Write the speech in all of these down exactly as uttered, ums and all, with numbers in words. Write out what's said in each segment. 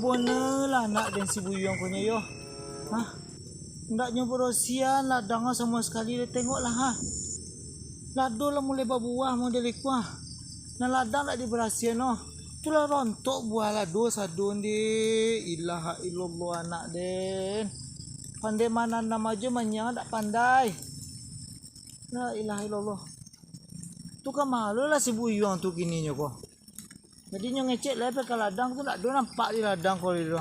Ponolah anak den si Buyuang ko nyo yo. Hah? Ndaknyo barasiahan ladang samo sakali, den tengoklah, ha. Lado lah mulai babuah model iko, ha. Nan ladang ndak dibarasiahan, noh. Tu lah rontok buah lado sadon, deh. Ilaha illallah, anak den. Pandai mananam ajo manyang ndak pandai. La ilaha illallah. Tu ka ma lo lah si Buyuang tu kininyo ko. Jadi nyo ngecek lai pai ka ladang tu, ndak ado nampak di ladang ko lai tu.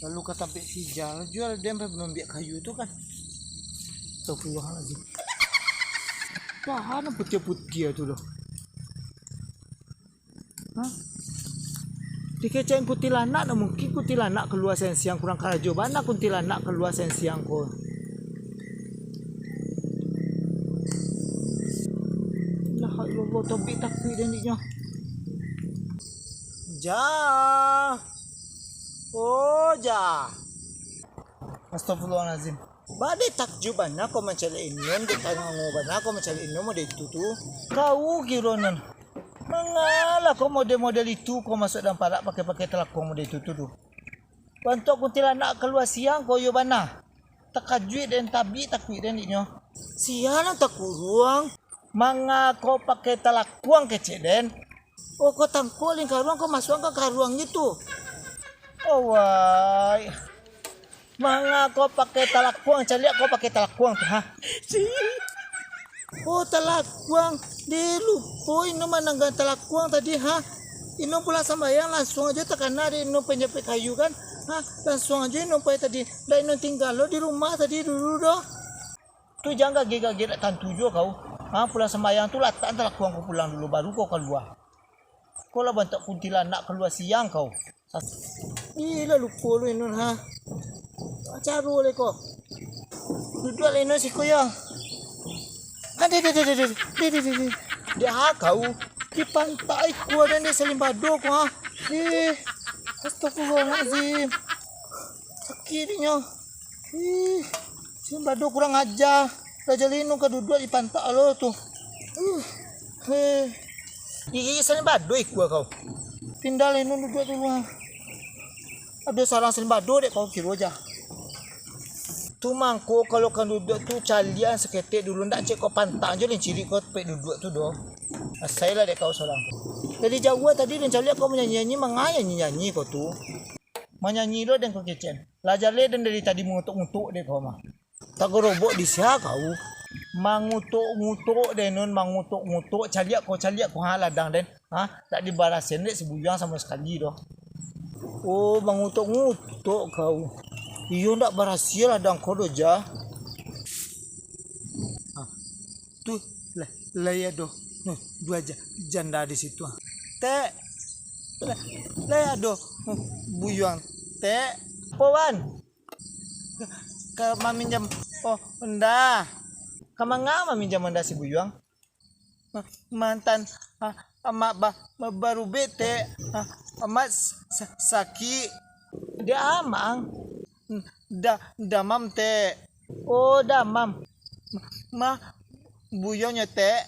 Lalu ka tampek sija lah juo den pai maambiak kayu tu kan. Astagfirullahalazim. Tahan putiah-putiah tu doh. Hah? Dikecek kuntilanak, ndak mungkin kuntilanak kalua siang-siang, kurang karajo bana kuntilanak kalua siang-siang ko. La ilaha illallah, takuik-takuik den diknyo. Ja. Oh, Ja. Astagfirullahalazim. Bade takjub bana ko mancaliak inun, dek tangango bana ko mancaliak inun model itu tu. Kau kiro nan. Mangalah ko model-model itu ko masuak dalam parak pakai-pakai talakuang model itu tu, tu. Bantuak kuntilanak kalua siang ko iyo bana. Takajuik den, tabik takuik den diknyo. Sia nan takuruang. Manga ko pakai talakuang kecek den. Oh, ko tangkok lingkaruang, ko masuak ka karuang gitu. Oh, wai. Manga ko pakai talakuang, caliak ko pakai talakuang tu, ha? Oh, talakuang. Deh, lupo inun mananggang talakuang tadi, ha? Inun pulang sambayang, lansuang ajo takana dek inun panjapik kayu kan? Ha? Lansuang ajo inun pai tadi. Ndak inun tingga lo di rumah tadi dulu doh. Tu jan gageh-gageh, dak tantu juo kau. Ha, pulang sambayang tu latak talakuang ko pulang dulu, baru kau kalua. Ko lah bantuak kuntilanak kalua siang kau. Ih, lah lupo lu inun, ha. Caro lai ko. Duduak lah inun siko yo. Adeh, adeh, adeh, adeh. Deh, deh, deh, deh. Dek ha kau. Dipantak ikua den dek salimbado ko, ha. Eh, astagfirullahalazim. Sakik diknyo. Ih, salimbado kurang aja. Raja Linu ka duduak dipantak lo tu. Uh, eh. Ih, salimbado ikua kau. Pindah Linu duduak dulu, ha. Ado sarang salimbado dek kau kiro ja. Tu mangko kalau ka duduak tu caliak saketek dulu, ndak cek kau pantak jo linciliak kau pek duduak tu doh. Asai lah dek kau sorang tu. Dari jauah tadi den caliak kau manyanyi-nyanyi, manga nyanyi-nyanyi kau tu. Manyanyi lo den ko kecek. Lah jaleh den dari tadi mangutuk-ngutuk dek kau mah. Tagarobok di sia kau? Mangutuk-ngutuk den nun, mangutuk-ngutuk, caliak ko, caliak ko, ha, ladang den. Ha, tak dibarasian dek si Buyuang samo sakali doh. Oh, mangutuk-ngutuk kau. Iyo ndak barasiah ladang ko doh, Ja. Ha. Tu, lah, lah iyo doh. Noh, duo ja-, janda di situ, ha. Tek. Lah, lah iyo doh. Buyuang, Tek. Apo, Wan? Ka maminjam, oh, onda. Ka manga maminjam onda si Buyuang? Ma-, mantan, ah, amak ba-, ba-, barubek, Tek. Ah, amak sa-, sakik. Dek amang? Da-, damam, Tek. Oh, damam. Ma-, ma-, Buyuang nyo, Tek.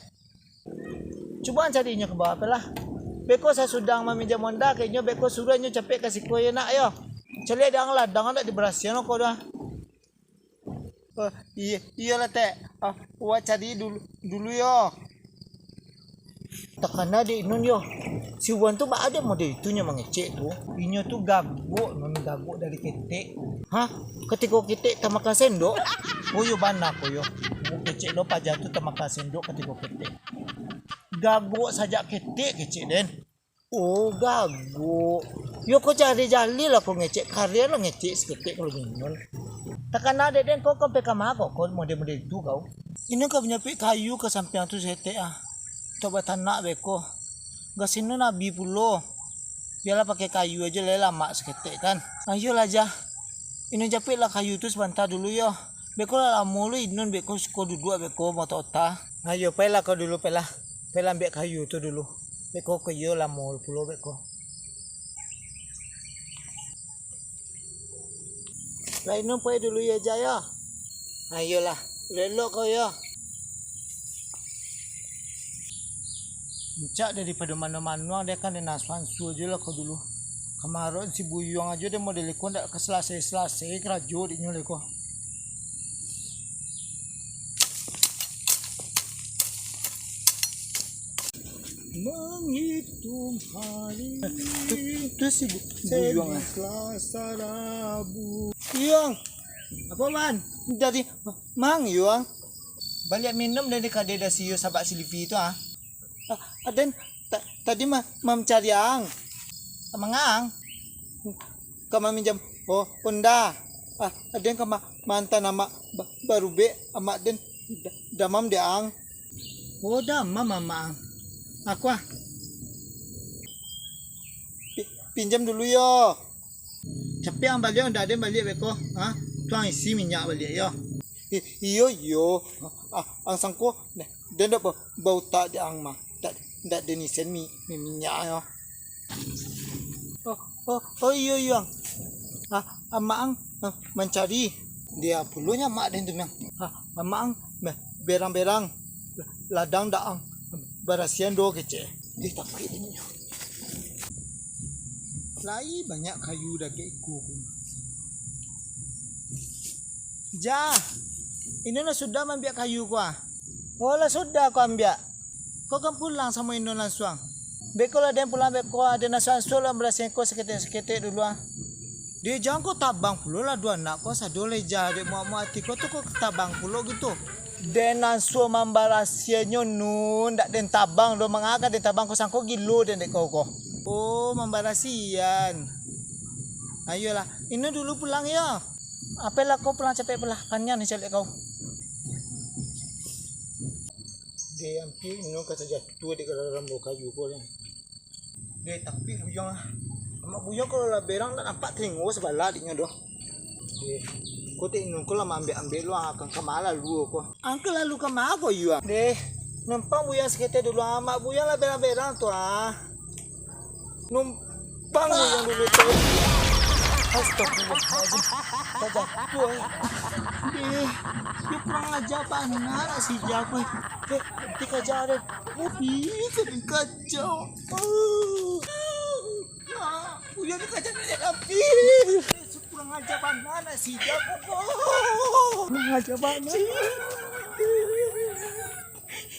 Cubo ang cari inyo ka bawah, apolah. Beko sasudah maminjam onda ka inyo, beko suruah inyo capek ka siko yo, nak, yo. Caliak di ang ladang, ndak dibarasian ko doh. Oh, iyo, iyolah, Tek. Ah, wak cari dulu, dulu, yo. Takana dek inun, yo. Si Wan tu baa dek model itu nyo mangecek tu. Inyo tu gagok, nun, gagok dari ketek. Hah? Katiko ketek tamakan sendok? Oh, iyo bana ko, yo. Kecek lo paja tu tamakan sendok katiko ketek. Gagok sajak ketek kecek den. Oh, gagok. Yo ko jali-jali lah ko ngecek, karian lah ngecek saketek kalau minun. Takana dek den ko, ko sampai ka ma ko, ko model-model itu kau. Inun ka manyapik kayu ka sampiang tu saketek ah. Untuak batanak beko. Gasih inun abih pulo. Bialah pakai kayu ajo lai lamak saketek kan. Ayolah, Ja. Inun japiklah kayu tu sabanta dulu yo. Beko lah lamo lo inun beko siko duduak beko maota-ota. Ayo, pailah kau dulu, pailah. Pailah ambiak kayu tu dulu. Beko ko iyo lamo pulo beko. Lah inun pai dulu yo, Ja, yo. Ayolah, elok-elok kau yo. Rancak daripado mano-mano, dek kan den ansua-ansua jo lah ko dulu. Kamarin si Buyuang ajo den model iko ndak ka salasai-salasai karajo dek nyo lai ko. Menghitung hari. Tu, tu si Bu-, Buyuang, ah. Telah sarabu. Yuang. Apo, Wan? Dari Mang Yuang. Baliak minum dari kadai dasi yo sabak si Livi tu, ah. Ah, aden ta-, tadi ma-, mancari ang. Ka manga ang? Ka maminjam, oh, onda. Ah, aden ka ma-, maanta amak ba-, barubek, amak den da-, damam dek ang. Oh, damam amak ang. Aku ah. Pi-, pinjam dulu yo. Capek ang baliak, onda den baliak beko. Ha? Tu ang isi minyak baliak yo. I-, iyo, iyo. Ah, ang sangko, neh, den ndak ba-, bautak dek ang mah. Ndak, ndak den isen mi-, mi-, minyak yo. Oh, oh, oh, iyo, iyo, ang. Ah, amak ang, ah, mancari. Dia pulonyo amak den tu, Mang. Ah, amak ang, be-, berang-berang. Ladang dak ang. Barasian do kecek. Deh, tapi ini. Lai banyak kayu dakek iko ko. Jah, ino lah sudah maambiak kayu ko ah. Oh, lah sudah ko ambiak. Ko kan pulang samo ino lansuang. Beko lah den pulang beko, aden ansua-ansua lah barasian ko saketek-saketek dulu ah. Deh, jan ko tabang pulo lah duo anak ko, sado lah ijah dek muak-muak ati ko tu ko tabang pulo gitu. Den ansua mambarasiannyo nun, ndak den tabang doh, manga ka den tabang ko sangko gilo den dek kau ko. Oh, mambarasian. Ayolah, ino dulu pulang yo. Apolah kau pulang capek pulang, paniang ni caliak kau. Deh, ampia ino ka tajatuah dek ka dalam bau kayu ko lah. Deh, tapi Buyuang ah. Amak Buyuang kalau lah berang ndak nampak talingo sabalah dek nyo doh. Deh, ko tek inun ko lah maambiak-ambiak lu, ah, kan ka ma lalu ko. Ang ka lalu ka ma ko, Yuang? Deh, numpang Buyuang saketek dulu, ah. Amak Buyuang lah berang-berang tu ah. Numpang Buyuang dulu tu. Astagfirullahaladzim. Tajatuah eh. Deh, yo kurang aja bana anak si Jah ko eh. Deh, dikaja deh. Oh, bisa dikaja. Ah, Buyuang dikaja dari api. Kurang aja bana anak si Jah ko. Kurang aja bana.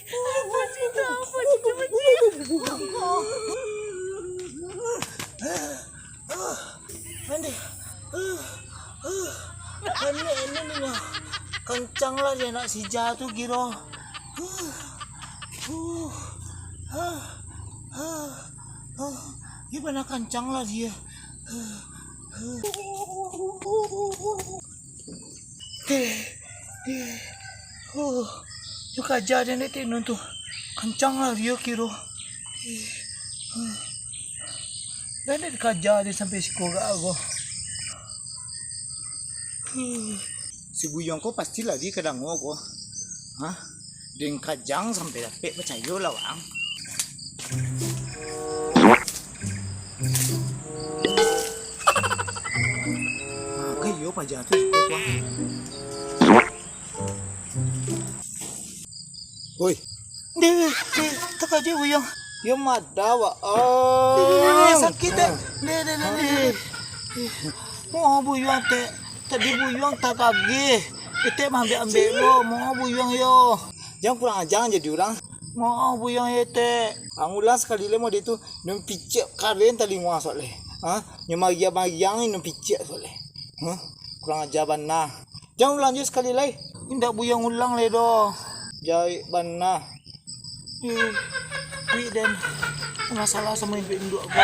Apa cerita? Apa cerita? Aduh. Anak ini mah kancang lah dek anak si Jah tu kiro. Gimana kancang lah dia. Huh, tu kaja den dek Tek Nun tu. Kancang lah dia kiro. Dan dek kaja dia sampai siko gak ago. Huh. Si Buyuang ko pasti lari ka dango ko. Hah? Den kajang sampai dapek, pacayo lah wang. Mangko iyo paja tu iko, Tuan. Oi. Deh, deh, takajik Buyuang. Yo mada, Wak. Oh. Deh, sakik, deh. Deh, deh, deh, deh. Oh, Buyuang, Tek. Tadi Buyuang takagih. Etek maambek-ambek lo, mo Buyuang yo. Jan kurang aja jadi urang. Mo Buyuang yo, Tek. Ang ulang sakali lai mode tu, nun picik karen talingo ang soalnyo. Ha? Nyo mariang-mariang nun picik soalnyo. Ha? Kurang aja bana. Jan ulang juo sakali lai. Indak Buyuang ulang lai doh. Jahek bana. Eh, wik den. Masalah samo induak-induak ko.